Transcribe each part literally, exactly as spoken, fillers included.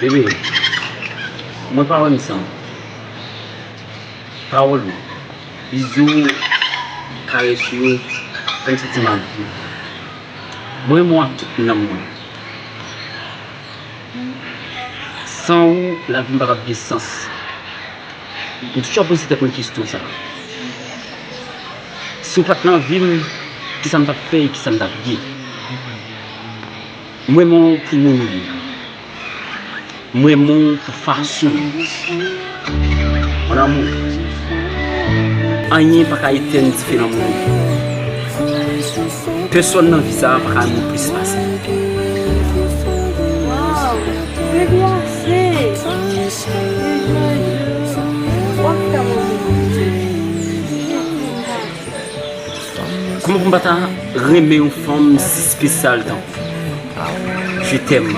Bebe, mwen pa wè m san pawòl ou, bizou, karès ou, fè m santi m ap viv. Mwen renmen w ak tout nanm mwen. San ou, lavi m pa t ap gen sans. M toujou ap poze tèt mwen kesyon sa a. Si w pa t nan vi m, kisa m t ap fè e kisa m t ap ye? M renmen w pou moun ou ye. M renmen w pou fason w ye. Mon amour, anyen pa ka etèn dife lanmou nou. Pèsòn nan vi sa a pa ka renmen w plis pase m. Waw, baby ase! Baby ase! W ap fè mwen vin. Kòman pou m pa ta renmen yon fanm si espesyal tankou w? Je t'aime.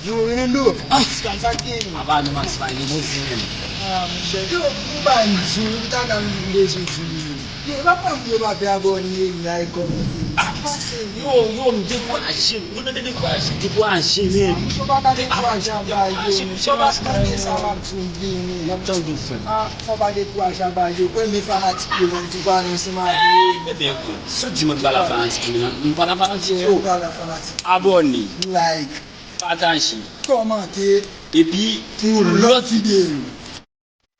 Yo, Renando, Max, sa k gen? Apa nou Max pa gen mezi menm. Ah, monchè, yo, m pa di w, ou ta ka vin bezwen di m. Yo, e pa fanm yo pa fè abòne, like, kòmante. Ah, yo, yo, m dekouraje, m tande dekouraje, dekouraje, men. Yo pa ka dekouraje anba yo, men. Yo pa tande sa m ap di w vini. M ap tande w, frè m. Ah, fò pa dekouraje anba yo. Premye fanatik yo, mwen tou pale ansanm avè yo. Ebyen, si w di mwen m pale a fanatik yo, m pale a fanatik yo. Abòne. Like. Pataje. Kòmante. Epi pou lòt videyo.